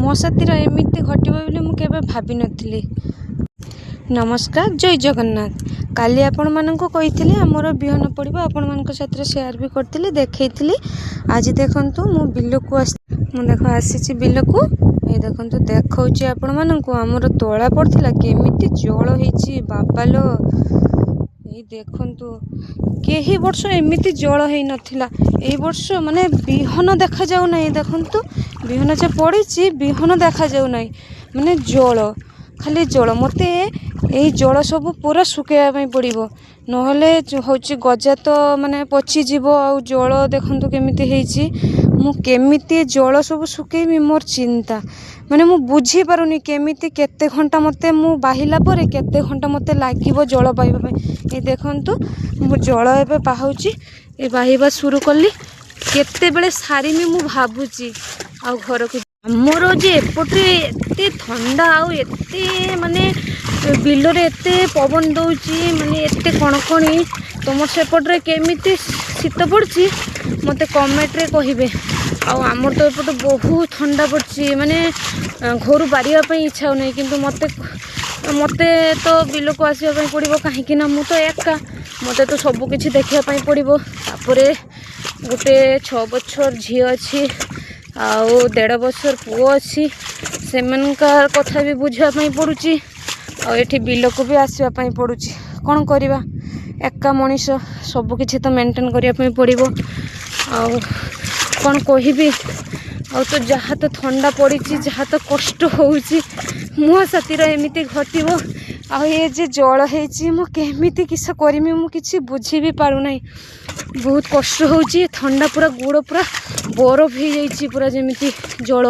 ମୋ ସାଥିରେ ଏମିତି ଘଟିବ ବୋଲି ମୁଁ କେବେ ଭାବିନଥିଲି। ନମସ୍କାର, ଜୟ ଜଗନ୍ନାଥ। କାଲି ଆପଣମାନଙ୍କୁ କହିଥିଲି ଆମର ବିହନ ପଡ଼ିବ, ଆପଣମାନଙ୍କ ସାଥିରେ ସେୟାର ବି କରିଥିଲି, ଦେଖେଇଥିଲି। ଆଜି ଦେଖନ୍ତୁ, ମୁଁ ବିଲକୁ ଆସି, ମୁଁ ଦେଖ ଆସିଛି ବିଲକୁ। ଏଇ ଦେଖନ୍ତୁ, ଦେଖଉଛି ଆପଣମାନଙ୍କୁ, ଆମର ତଳା ପଡ଼ିଥିଲା, କେମିତି ଜଳ ହେଇଛି ବାବାଲୋ। ଏଇ ଦେଖନ୍ତୁ, କେହି ବର୍ଷ ଏମିତି ଜଳ ହେଇନଥିଲା। ଏଇ ବର୍ଷ ମାନେ ବିହନ ଦେଖାଯାଉ ନାହିଁ। ଦେଖନ୍ତୁ, ବିହନ ଯେ ପଡ଼ିଛି, ବିହନ ଦେଖାଯାଉ ନାହିଁ, ମାନେ ଜଳ, ଖାଲି ଜଳ। ମୋତେ ଏଇ ଜଳ ସବୁ ପୁରା ଶୁଖେଇବା ପାଇଁ ପଡ଼ିବ, ନହେଲେ ହେଉଛି ଗଜା ତ ମାନେ ପଚିଯିବ। ଆଉ ଜଳ ଦେଖନ୍ତୁ କେମିତି ହେଇଛି। ମୁଁ କେମିତି ଜଳ ସବୁ ଶୁଖେଇବି, ମୋର ଚିନ୍ତା, ମାନେ ମୁଁ ବୁଝିପାରୁନି କେମିତି, କେତେ ଘଣ୍ଟା ମୋତେ, ମୁଁ ବାହିଲା ପରେ କେତେ ଘଣ୍ଟା ମୋତେ ଲାଗିବ ଜଳ ପାଇବା ପାଇଁ। ଏଇ ଦେଖନ୍ତୁ, ମୁଁ ଜଳ ଏବେ ବାହୁଛି, ଏ ବାହିବା ସୁରୁ କଲି, କେତେବେଳେ ସାରିମି ମୁଁ ଭାବୁଛି ଆଉ ଘରକୁ। ଆମର ଯେ ଏପଟେ ଏତେ ଥଣ୍ଡା ଆଉ ଏତେ ମାନେ ବିଲରେ ଏତେ ପବନ ଦେଉଛି, ମାନେ ଏତେ କଣକଣି। ତୁମର ସେପଟରେ କେମିତି ଶୀତ ପଡ଼ୁଛି, ମୋତେ କମେଣ୍ଟରେ କହିବେ। ଆଉ ଆମର ତ ଏପଟେ ବହୁତ ଥଣ୍ଡା ପଡ଼ୁଛି, ମାନେ ଘରୁ ବାହାରିବା ପାଇଁ ଇଚ୍ଛା ହେଉନାହିଁ। କିନ୍ତୁ ମୋତେ ତ ବିଲକୁ ଆସିବା ପାଇଁ ପଡ଼ିବ, କାହିଁକି ନା ମୁଁ ତ ଏକା, ମୋତେ ତ ସବୁ କିଛି ଦେଖିବା ପାଇଁ ପଡ଼ିବ। ତାପରେ ଗୋଟେ 6 ବର୍ଷର ଝିଅ ଅଛି ଆଉ 1.5 ବର୍ଷର ପୁଅ ଅଛି, ସେମାନଙ୍କ କଥା ବି ବୁଝିବା ପାଇଁ ପଡ଼ୁଛି ଆଉ ଏଠି ବିଲକୁ ବି ଆସିବା ପାଇଁ ପଡ଼ୁଛି। କ'ଣ କରିବା, ଏକା ମଣିଷ, ସବୁକିଛି ତ ମେଣ୍ଟେନ୍ କରିବା ପାଇଁ ପଡ଼ିବ। ଆଉ କ'ଣ କହିବି, ଆଉ ତ ଯାହା ତ ଥଣ୍ଡା ପଡ଼ିଛି, ଯାହା ତ କଷ୍ଟ ହେଉଛି, ମୋ ସାଥିରେ ଏମିତି ଘଟିବ। ଆଉ ଏ ଯେ ଜଳ ହେଇଛି, ମୁଁ କେମିତି କିସ କରିମି, ମୁଁ କିଛି ବୁଝି ବି ପାରୁନାହିଁ। ବହୁତ କଷ୍ଟ ହେଉଛି, ଥଣ୍ଡା ପୁରା ଗୋଡ଼ ପୁରା ବରଫ ହେଇଯାଇଛି, ପୁରା ଯେମିତି ଜଳ।